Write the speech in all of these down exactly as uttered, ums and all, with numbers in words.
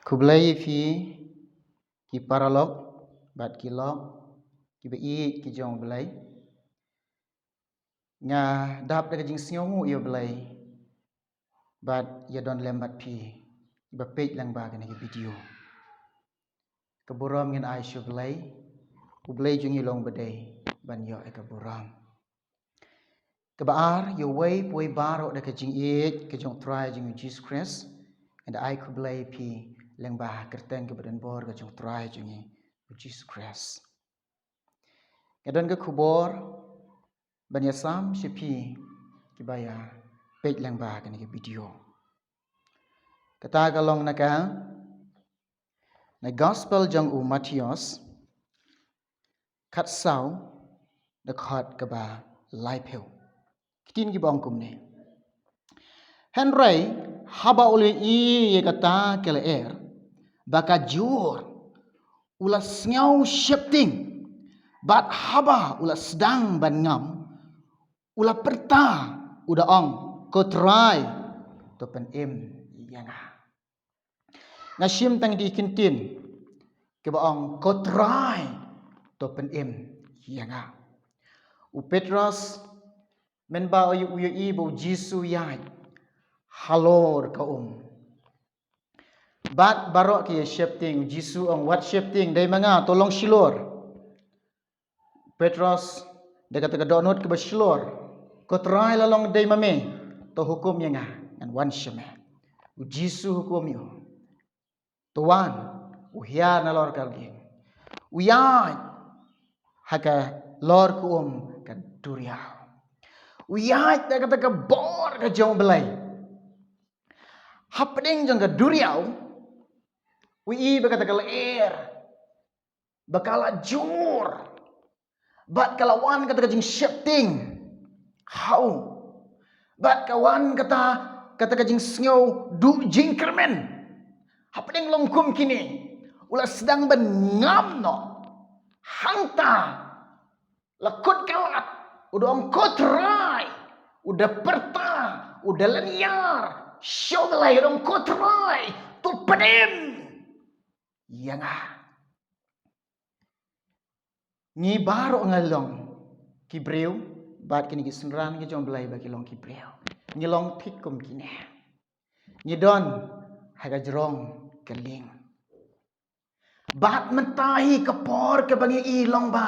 Khublei ïa phi ki paralok bad ki lok kiba ïeit ki jong U Blei. Nga dap da ka jingsngewnguh ïa U Blei bad ïa don lem bad phi ba peit lyngba kane ka video. Ka burom ngin ai sha U Blei. U Blei jong ngi long ba dei ban ïoh ïa ka burom. Kaba ar, ïa uwei pa uwei baroh da ka jingïeit ka jong U Trai jong ngi U Jisu Khrist. Nga da ai khublei ïa phi lyngba ha ka kyrteng kaba donbor ka jong U Trai jong ngi U Jisu Khrist. Nga don ka khubor ban ïasam sha phi kiba ïa peit lyngba kane ka video. Kata ka long na ka, na gospel jong u Mathaios, khatsaw, dkhot kaba laiphew. Ki ktien kiba ong kumne. Hynrei haba u la ïohi ïa kata ka lyer ba ka jur, u la sngew sheptieng, bad haba u la sdang ban ngam, u la pyrta, u da ong, Ko Trai, to pynim ïa nga. Nga shim tang dei ki ktien kiba ong, Ko Trai, to pynim ïa nga. U Petros, mynba u ïohi ba U Jisu u ïaid halor ka um, bad baroh ki ïa sheptieng, U Jisu u ong, wat sheptieng, dei ma nga, to long shlur. Petros, da kata ka dohnud kaba shlur, Ko Trai, la long dei ma me, to hukum ïa nga, ngan wan sha me. U Jisu u hukum ïa u, to wan. U hiar nalor ka lyer, u ïaid halor ka um ka duriaw. U ïaid da kata ka bor ka jong U Blei. Hapdeng jong ka duriaw, u ïohi ba kata ka lyer ba ka la jur, bad ka la wan kata ka jingsheptieng ha u, bad ka wan kata, kata ka jingsngew duh jingkyrmen. Hapdeng long kum kine, u la sdang ban ngam noh. Hangta la kut ka lad, u da ong, Ko Trai, u da pyrta, u da lynñiar sha U Blei, u da ong, Ko Trai, to pynim ïa nga. Ngi baroh ngi long ki briew, bad kine ki synran ki jong U Blei ba ki long ki briew. Ngi long thik kum kine. Ngi don ha ka jrong ka lieng. Bad mynta hi ka por kaba ngi ïohi long ba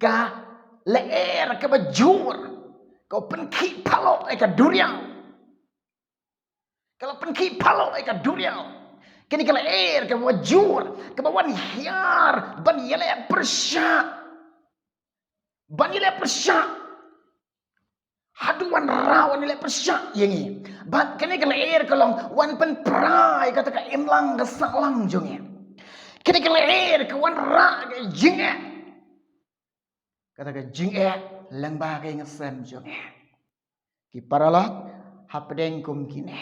ka lyer kaba jur ka pynkhih paloh ïa ka duriaw. Ka la pynkhih paloh ïa ka duriaw. Kane ka lyer kaba jur, kaba wan hiar ban ïaleh pyrshah, ban ïaleh pyrshah. Haduh wanrah wan ïaleh pyrshah ïa ngi. Bad kane ka lyer ka long wan pynpra ïa kata ka imlang ka sahlang jong ngi. Kane ka lyer ka wanrah ka jingeh, kata ka jingeh lyngba ka ïing ka sem jong ngi. Ki paralok, hapdeng kum kine,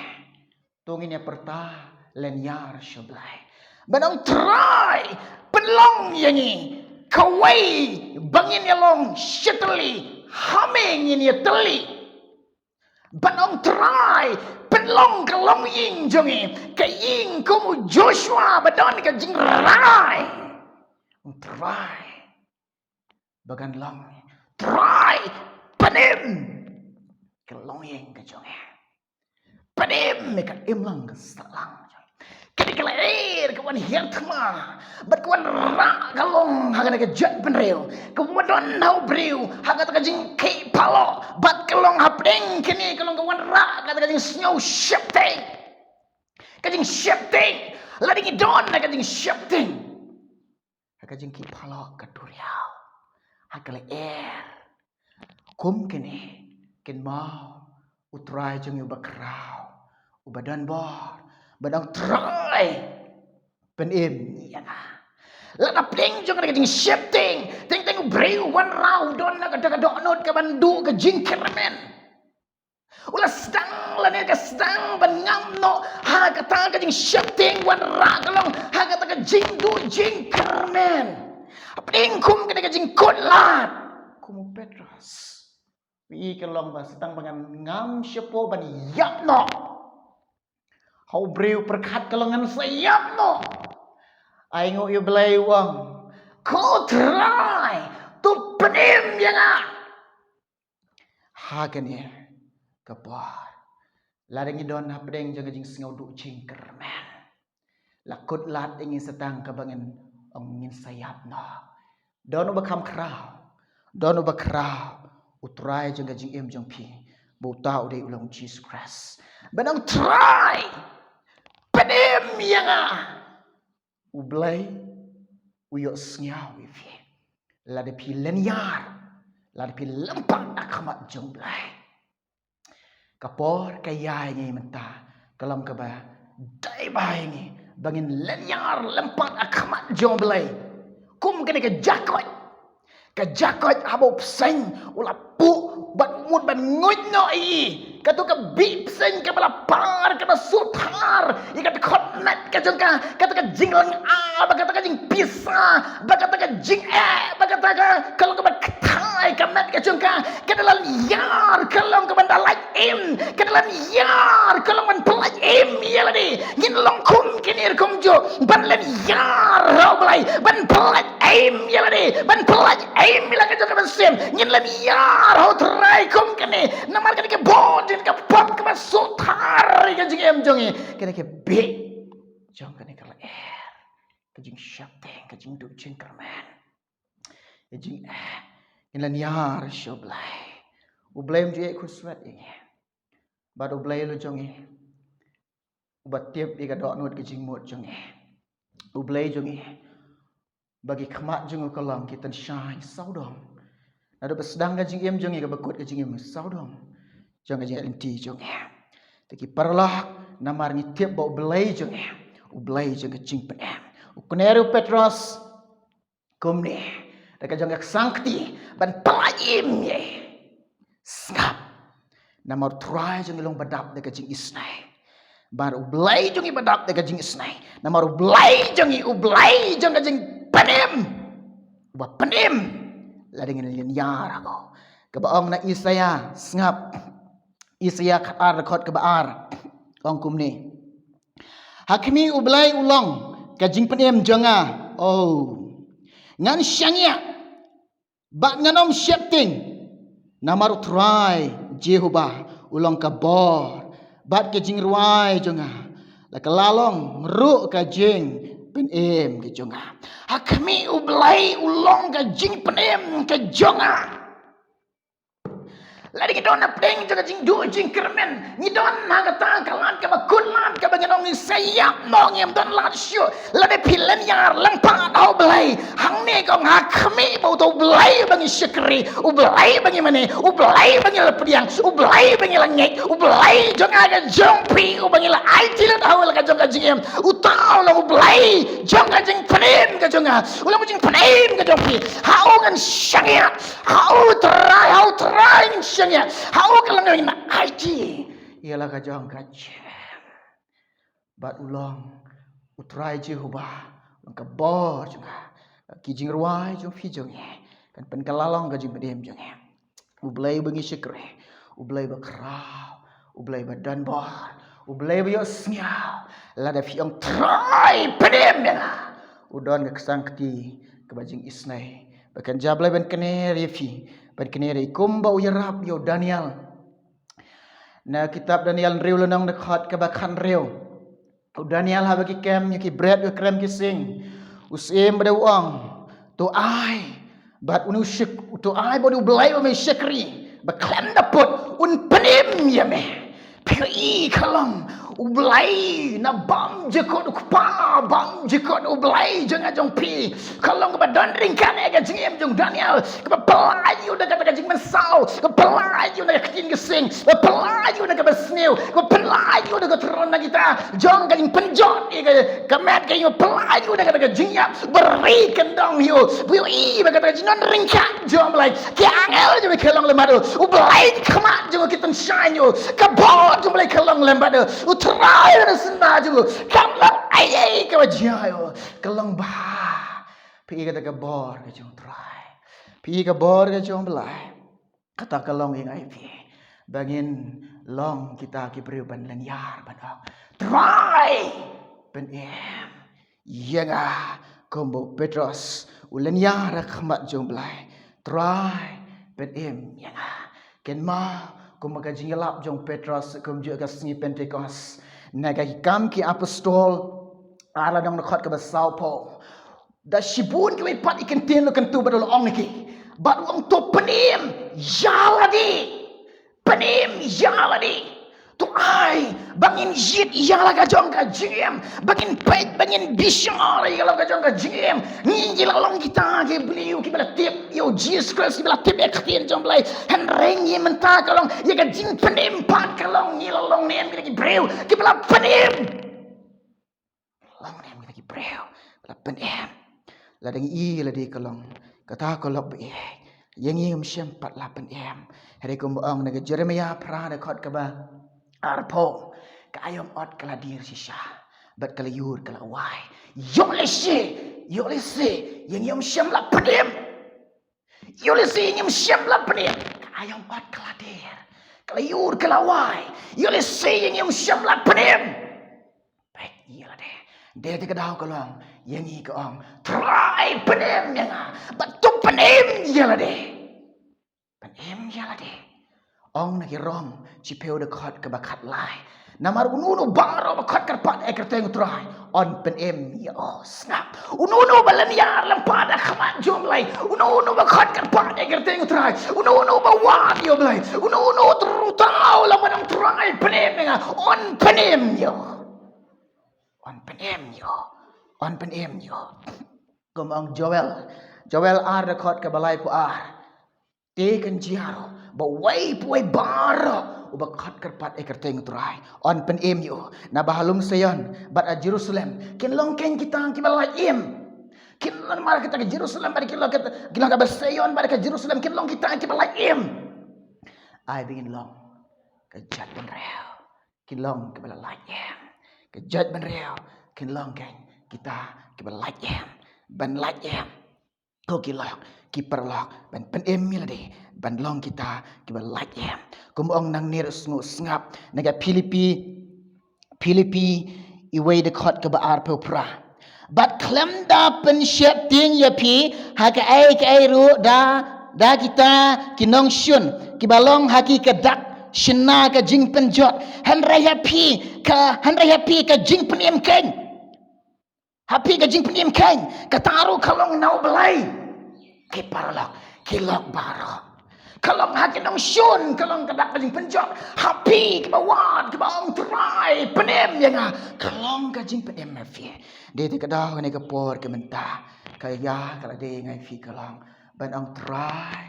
to ngin ïa pyrta lynñiar sha U Blei, ban ong, Trai, pynlong ïa ngi kawei ba ngin ïa long shi tylli, ha me ngin ïa tylli. Ban ong, Trai, pynlong ka longïing jong ngi ka ïing kum u Joshua ba don ka jingrai. Ong, Trai, ba kan long. Trai, pynim ka longïing ka jong ngi. Pynim ïa ka imlang ka sahlang jong ngi. Kane ka lyer ka wan hiar thma, bad ka wanrah ka long ha kane ka jaitbynriew, ka wan don ha u briew ha kata ka jingkhih paloh, bad ka long hapdeng kane ka long ka wanrah kata ka jingsngew sheptieng. Ka jingsheptieng, lada ngi don ha ka jingsheptieng, ha ka jingkhih paloh ka duriaw, ha ka lyer, kum kine, kynmaw, U Trai jong ngi uba khraw, uba don bor, ba dang, Trai, pynim ïa nga. Lada pdeng jong ka jingsheptieng, teng teng u briew u wanrah u don ha kata ka dohnud kaban duh ka jingkyrmen. U la sdang lane ka sdang ban ngam noh ha kata ka jingsheptieng, wanrah ka long ha kata ka jingduh jingkyrmen. Hapdeng kum kata ka jingkut lad, kum u Petros, u ïohi ka long ba sa tang ba ngan ngam shapoh ban ïap noh, U briew pyrkhat ka long ngan sa ïap noh. Ai nguh ïa U Blei u ong, ko Trai, to pynim ïa nga. Ha kane ka por, lada ngi don hapdeng jong ka jingsngewduh jingkyrmen, la kut lad ïa ngi sa tang kaba ngin ong ngin sa ïap noh. Don uba kham khraw, don uba khraw, U Trai jong ka jingim jong phi, ba uta u dei u long Jisu Khrist. Ban ong Trai, pynim ïa nga. U Blei u ïohsngew ïa phi lada phi lynñiar, lada phi lympat ha khmat jong U Blei. Ka por ka ïa ïa ngi mynta ka long kaba dei bha ïa ngi ba ngin lynñiar lympat ha khmat jong U Blei. Kum kane ka jakoit, ka jakoit haba u bseiñ u la puh bad u mut ban nguid noh ïa i, kato ka bih bseiñ kaba la par kaba suk thar ïa ka dkhot met ka jong ka, kata ka jinglyngngoh, ba kata ka jingpisa, ba kata ka jingeh, ba kata ka, ka long kaba kthai ka met ka jong ka, ka da lynñiar ka long kaban da lait im, ka da lynñiar ka long ban pyllait im ïa lade. Ngin long kum kine ruh kumjuh, ban lynñiar ha U Blei, ban pyllait im ïa lade, ban pyllait im ïa la ka jong ka mynsiem. Ngin lynñiar ha U Trai kum kane, namar kane ka bor jong ka pop kaba suk thar ïa ka jingim jong ngi. Kane ka bih jong kane ka lyer, ka jingsheptieng, ka jingduh jingkyrmen, ka jingeh. Ngin lynñiar sha U Blei. U Blei um ju ïeh khuslai ïa ngi. Bad U Blei u long jong ngi uba tip ïa ka dohnud ka jingmut jong ngi. U Blei jong ngi ba ki khmat jong u ka long ki tyngshaiñ sawdong. Naduh ba sdang ka jingim jong ngi kaba kut ka jingim sawdong jong ka jingïaid lynti jong ngi. Te ki paralok, namar ngi tip ba U Blei jong ngi, U Blei jong ka jingpynim. U kner ïa u Petros kumne da ka jong ka ksangkti ban pyllait im ïa i. Sngap. Namar U Trai jong ngi u long ba dap da ka jingisnei. Bad U Blei jong ngi ba dap da ka jingisnei. Namar U Blei jong ngi, U Blei jong ka jingpynim, uba pynim lada ngin lynñiar ha u. Kaba ong na Isaïah, sngap. Isaïah khatar dkhot kaba ar, ong kumne: Ha khmih, U Blei u long ka jingpynim jong nga. Oh, ngan shaniah bad ngan ym sheptieng, namar U Trai Jehobah u long ka bor bad ka jingrwai jong nga, la ka la long ruh ka jingpynim ka jong nga. Ha khmih, U Blei u long ka jingpynim ka jong nga. Lada ngi don hapdeng jong ka jingduh jingkyrmen, ngi don ha kata ka lad kaba kut lad kaba ngi ong ngin sa ïap noh, ngim don lad shuh. Lada phi lynñiar lympat ha U Blei, hangne ka ong ha khmih ba uta U Blei ba ngi shakri, U Blei ba ngi mane, U Blei ba ngi la pdiang, U Blei ba ngi la ngeit, U Blei jong nga ka jong phi, uba ngi la aiti lut ha u la ka jong ka jingim. Uta u long U Blei jong ka jingpynim ka jong nga, u long u jingpynim ka jong phi. Ha u ngan shaniah, ha U Trai, ha U Trai ngan shaniah, ha u ka long ngan aiti ïa la ka jong ka jingim. Bad u long U Trai Jehobah, u long ka bor jong nga. Ki jingrwai jong phi jong ngi kan pynkylla long ka jingpynim jong ngi. U Blei ba ngi shakri, U Blei ba khraw, U Blei ba don bor, U Blei ba ïohsngew. Lada phi ong Trai pynim ïa nga, u don ka ksangkti kaba jingisnei ba kan jia Blei ban kner ïa phi, ban kner ïa i, kumba u ïarap ïa u Daniel. Na kitab Daniel hynriew lynnong dkhot kaba khathynriew. U Daniel haba ki kem ïa ki bret, ïa ki krem ki sing, u syiem bad u ong, to ai bad une u shak-, to ai bad une U Blei ba me shakri ba khlem da put un pynim ïa me. Phi i ka long U Blei na bym jukut, u Kpa bym jukut, U Blei jong nga jong phi. Ka long kaba don ryngkat ïa ka jingim jong u Daniel, kaba pyllait ïa u da kata ka jingmynsaw, kaba pyllait ïa u da ka ktien ka sing, kaba pyllait ïa u da kaba sniew, kaba pyllait ïa u da ka tyrun na kita jong ka jingpynjot ïa ka, ka met ka ïing, kaba pyllait ïa u da kata ka jingïap, ba ri kyndong ïa u. Phi i ba kata ka jingdon ryngkat jong U Blei, ki angel jong U Blei ki long lem bad u, U Blei ki khmat jong u ki tyngshaiñ ïa u, ka bor jong U Blei ka long lem bad u, U Trai u na syndah jong u, kam long ei ei kaba jia ïa u. Ka long ba phi i kata ka bor ka jong U Trai, phi i ka bor ka jong U Blei. Kata ka long ïa nga ïa phi ba ngin long kita ki briew ban lynñiar ban ong Trai, pynim ïa nga. Kumba u Petros u lyniar ha khmat jong u Blei. Trai, pynim ïa nga. Kynmaw, kumba ka jingïalap jong u Petros kumjuh ka sngi Pentekost. Na ka Ki Kam ki Apostol ar lynnong dkhot kaba sawphew. Da shibun kiwei pat ki kyntien u kyntu bad u la ong ïa ki. Bad u ong to pynim ïa lade. Pynim ïa lade. To ai ba ngin jied ïa la ka jong ka jingim, ba ngin peit, ba ngin bishar ïa la ka jong ka jingim. Ngi ngi la long kita ki briew kiba la tip ïa u Jisu Khrist, kiba la tip ïa ka ktien jong u Blei. Hynrei ngi mynta ka long ïa ka jingpynim pat ka long ngi la long ne em kita ki briew kiba la pynim. Long ne em kita ki briew ba la pynim. Lada ngi i lade ka long kata ka lok ba ïeit. Ïa ngi ngim shym pat la pynim. Hynrei kumba ong na ka Jeremaïah phra dkhot kaba arphew, ka aïom ot ka la dier shisha bad ka la ïur ka la wai. Ïoh lehse, ïoh lehse ïa ngi ngim shym la pynim. Ïoh lehse ïa ngi ngim shym la pynim. Ka aïom ot ka la dier, ka la ïur ka la wai. Ïoh lehse ïa ngi ngim shym la pynim. Peit ïa lade. Dei te ka daw ka long ïa ngi ka ong Trai pynim ïa nga. Bad to pynim ïa lade. Pynim ïa lade. Ong na ki Rom shiphew dkhot kaba khatlai. Namar uno uno baroh ba khot kyrpad ïa ka kyrteng u Trai, yn pynim ïa u. Sngap. Uno uno ba lyniar lympat ha khmat jong u Blei, uno uno ba khot kyrpad ïa ka kyrteng u Trai, uno uno ba wad ïa u Blei, uno uno u tru taw lem bad ong Trai pynim ïa nga, yn pynim ïa u. Yn pynim ïa u. Yn pynim ïa u. Kum ong Joel. Joel ar dkhot kaba laiphew ar. Te kan jia ruh ba uwei pa uwei baroh uba khot kyrpad ïa ka kyrteng u Trai, yn pynim ïa u. Naba ha lum Sion bad ha Jerusalem kin long kein kita kiba lait im. Kin long, namar kita ka Jerusalem bad kin long kita, kin long kaba Sion bad ka Jerusalem kin long kita kiba lait im. Ai ba ngin long ka jaitbynriew kin long kiba la lait im. Ka jaitbynriew kin long kein kita kiba lait im. Ban lait im. Ko ki lok, ki paralok, ban pynim ïa lade, ban long kita kiba lait im. Kum ong nangne ruh sngap, sngap na ka Philippi, Philippi iwei dkhot kaba arphew phra. Bad khlem da pynsheptieng ïa phi ha kaei kaei ruh da, da kita ki nongshun kiba long ha ki ka dak shna ka jingpynjot, hynrei ha phi ka, hynrei ha phi ka jingpynim kein. Ha phi ka jingpynim kein, kata ruh ka long na u Blei. Ki paralok, ki lok baroh, ka long ha ki nongshun, ka long ka dak ka jingpynjot. Ha phi kiba wad, kiba ong Trai pynim ïa nga, ka long ka jingpynim ha phi. Dei te ka daw kane ka por ka mynta, ka ïa ka la dei ngai phi ka long ban ong Trai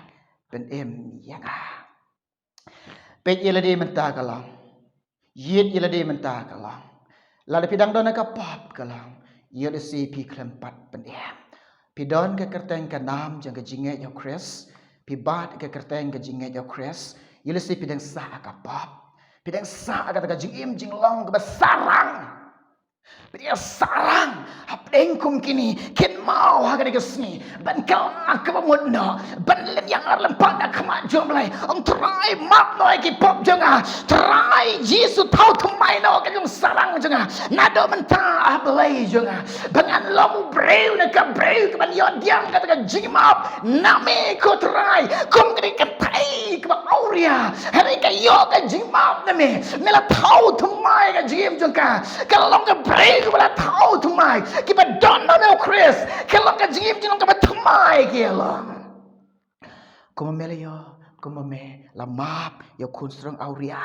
pynim ïa nga. Peit ïa lade mynta ka long. Ïeit ïa lade mynta ka long. Lada phi dang don ha ka pop ka long, ïoh lehse phi khlem pat pynim. Phi don ka kyrteng ka nam jong ka jingngeit ïa u Khrist, phi bat ka kyrteng ka jingngeit ïa u Khrist, ïoh lehse phi dang sah ha ka pop. Phi dang sah ha kata ka jingim jinglong kaba sarang. Phi dang sarang hapdeng kum kine, kynmaw ha kane ka sngi ban kylla kaba mut noh, ban lyniar lympat ha khmat jong u Blei. Ong Trai map noh ïa ki pop jong nga. Trai Jisu thaw thymmai noh ka jingsarang jong nga. Naduh mynta ah Blei jong nga, ba ngan long u briew na ka briew kaban ïoh diang kata ka jingmap na me ko Trai. Kum kane ka kynthei kaba awria, hynrei ka ïoh ka jingmap na me. Me la thaw thymmai ka jingim jong ka. Ka la long ka briew kaba la thaw thymmai. Kiba don na u Khrist ka long ka jingim jong kaba thymmai ki long. Kumba me la ïoh, kumba me la map ïa u khun srong awria,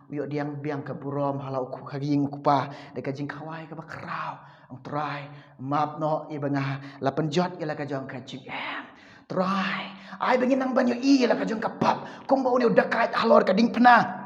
u ïoh diang biang ka burom ha la u khu-, ha ïing u kpa da ka jingkhawai kaba khraw. Ong Trai map noh ïa ba nga la pynjot ïa la ka jong ka jingim. Trai ai ba ngin nang ban ïohi ïa la ka jong ka pop kumba une u dakait halor ka diengphna.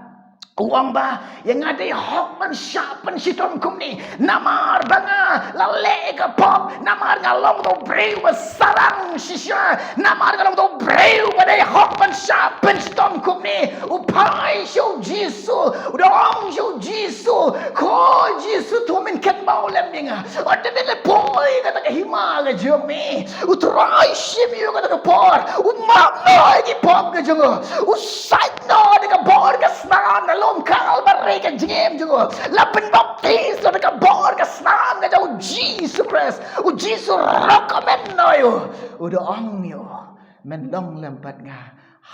U ong ba ïa nga dei hok ban shah pynshitom kumne, namar ba nga la leh ïa ka pop, namar nga long uto u briew ba sarang shisha, namar nga long uto u briew ba dei hok ban shah pynshitom kumne. U phai sha u Jisu, u da ong sha u Jisu, ko Jisu, to men kynmaw lem ïa nga ynda men leit poi kata ka hima ka jong me. U Trai shim ïa u ha kata ka por. U map noh ïa ki pop ka jong u. U sait noh da ka bor ka snam na lum Kalbari ka jingim jong u. La pynbaptis noh da ka bor ka snam ka jong u Jisu Khrist. U Jisu recommend noh ïa u. U da ong ïa u, men long lem bad nga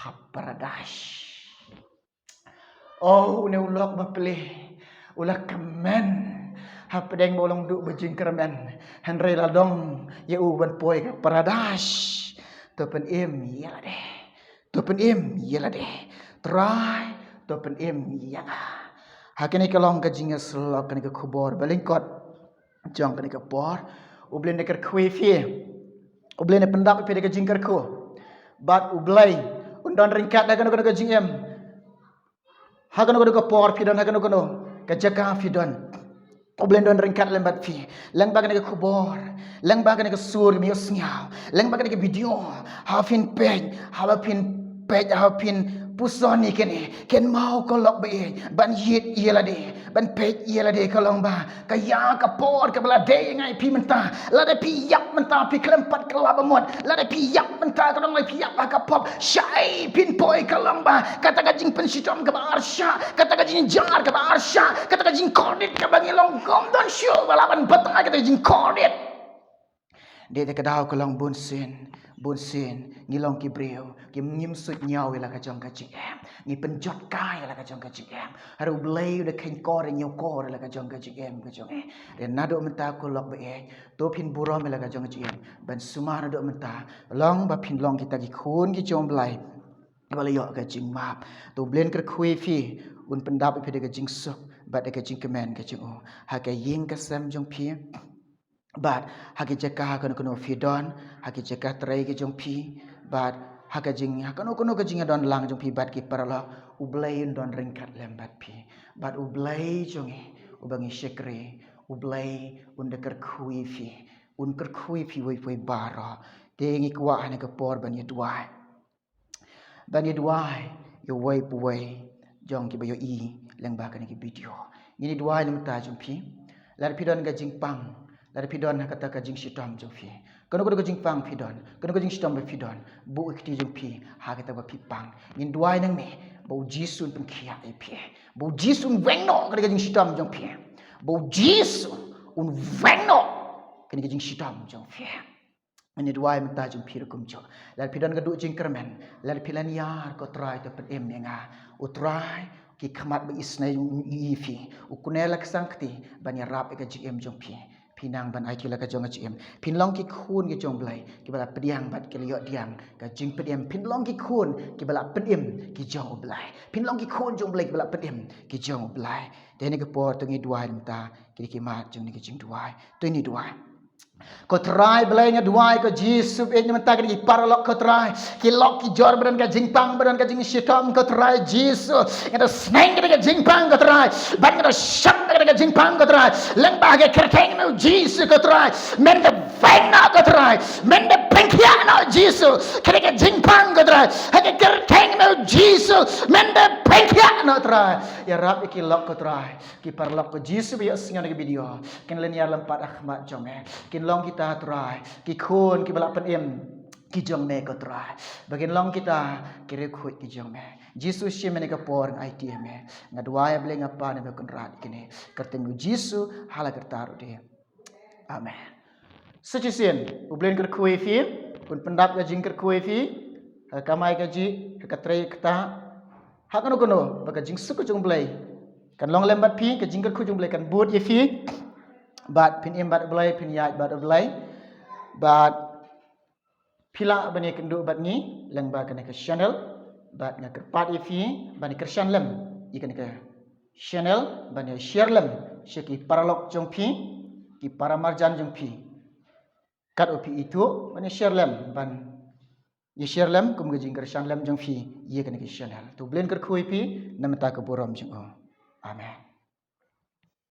ha paradais. Oh, une u lok ba plie u la kmen hapdeng ba u long duh ba jingkyrmen. Hynrei la dong ïa u ban poi ka paradais. To pynim ïa lade. To pynim ïa lade. Trai, to pynim ïa nga. Ha kane ka long ka jingïasyllok, kane ka khubor ba lyngkot jong kane ka por. U Blei un da kyrkhu ïa phi. U Blei un da pyndap ïa phi da ka jingkyrkhu. Bad U Blei un don ryngkat ha kano kano ka jingim. Ha kano kano ka por phi don, ha kano kano ka jaka phi don, U Blei un don ryngkat lem bad phi. Lyngba kane ka khubor, lyngba kane ka sur ba ïohsngew, lyngba kane ka video, haba phin peit, haba phin peit, haba phin puson ïa kane, kynmaw ko lok ba ïeit, ban ïeit ïa lade, ban peit ïa lade ka long ba ka ïa ka por kaba la dei ïa nga ïa phi mynta. Lada phi ïap mynta phi khlem pat kylla ba mut. Lada phi ïap mynta ka long lada phi ïap ha ka pop, shai phin poi ka long ba kata ka jingpynshitom kaba arshah, kata ka jingjynjar kaba arshah, kata ka jingkordit kaba ngi long, ngam don shuh ba lah ban batai kata ka jingkordit. Dei te ka daw ka long bunsien, bunsien ngi long ki briew ki ngim suidñiew ïa la ka jong ka jingim. Ngi pynjot kai ïa la ka jong ka jingim. Hynrei U Blei u da kheiñkor, ñiewkor ïa la ka jong ka jingim ka jong ngi. Te naduh mynta ko lok ba ïeit, to phin burom ïa la ka jong ka jingim. Ban sumar naduh mynta, long ba phin long kita ki khun ki jong U Blei ba la ïoh ka jingmap. To U Blei un kyrkhu ïa phi, un pyndap ïa phi da ka jingsuk bad da ka jingkmen ka jong u ha ka ïing ka sem jong phi. Bad ha ki jaka ha kano kano phi don, ha ki jaka trei ki jong phi, bad ha ka jing, ha kano kano ka jingïadon lang jong phi bad ki paralok, U Blei un don ryngkat lem bad phi. Bad U Blei jong ngi uba ngi shakri, U Blei un da kyrkhu ïa phi, un kyrkhu ïa phi uwei pa uwei baroh. Te ngi kwah ha kane ka por ban ïa duwai. Ban ïa duwai ïa uwei pa uwei jong kiba ïohi lyngba kane ka video. Ngin ïa duwai na ka bynta jong phi. Lada phi don ka jingpang, lada phi don ha kata ka jingshitom jong phi, kano kano ka jingpang phi don, kano ka jingshitom ba phi don, buh ïa ka kti jong phi ha kata ba phi pang. Ngin duwai nangne ba U Jisu un pynkhiah ïa phi, ba U Jisu un weng noh kata ka jingshitom jong phi, ba U Jisu un weng noh kane ka jingshitom jong phi. Ngin ïa duwai mynta jong phi ruh kumjuh. Lada phi don ka duh jingkyrmen, lada phi lynñiar, ko Trai to pynim ïa nga. U Trai, ki khmat ba isynei ïa phi, u kynnoh la ka sangkti ban ïarap ïa ka jingim jong phi. Phi nang ban aiti la ka jong ka jingim. Phin long ki khun ki jong U Blei kiba la pdiang bad ki la ïoh pdiang ka jingpynim. Phin long ki khun kiba la pynim ki jong U Blei. Phin long ki khun jong U Blei kiba la pynim ki jong U Blei. Te ha kane ka por to ngin ïa duwai mynta, ki dei ki mat jong kane ka jingduwai. To ngin ïa duwai. Ko Trai Blei, nga duwai ko Jisu, ïa ngi mynta kine ki paralok ko Trai, ki lok ki jor ba don ka jingpang, ba don ka jingshitom ko Trai Jisu. Nga da sneng kine ka jingpang ko Trai, bad nga da shah kine ka jingpang ko Trai, lyngba ka kyrteng me u Jisu ko Trai. Men da weng noh ko Trai, men da pynkhiah noh Jisu kine ka jingpang ko Trai. Ha ka kyrteng me u Jisu men da pynkhiah noh Trai. Ïarap ïa ki lok ko Trai, ki paralok ko Jisu ba ïohsngew ïa kane ka video, kin lynñiar lem pat ha khmat jong me. Kin long kita Trai ki khun kiba la pynim ki jong me ko Trai, ba kin long kita ki riewkhuid ki jong me. Jisu, shim ïa kane ka por nga aiti ïa me. Nga duwai ïa Blei nga Kpa, nga Kynrad ïa kine, kyrteng me u Jisu ha la karta ruh de. Amen. Sa shisien U Blei un kyrkhu ïa phi, un pyndap ka jingkyrkhu ïa phi, ha ka kamai kajih, ha ka trei kata, ha kano kano ba ka jingsuk ka jong U Blei kan long lem bad phi, ka jingkyrkhu jong U Blei kan bud ïa phi. Bad phin im bad U Blei, phin ïaid bad U Blei. Bad phi lah ban ïakynduh bad ngi lyngba kane ka channel, bad nga kyrpad ïa phi ban ïa kyrshan lem ïa kane ka channel, ban ïa share lem sha ki paralok jong phi, ki para marjan jong phi. Katba phi ithuh, ban ïa share lem, ban ïa share lem kum ka jingkyrshan lem jong phi ïa kane ka channel. To U Blei un kyrkhu ïa phi na ka bynta ka burom jong u. Amen.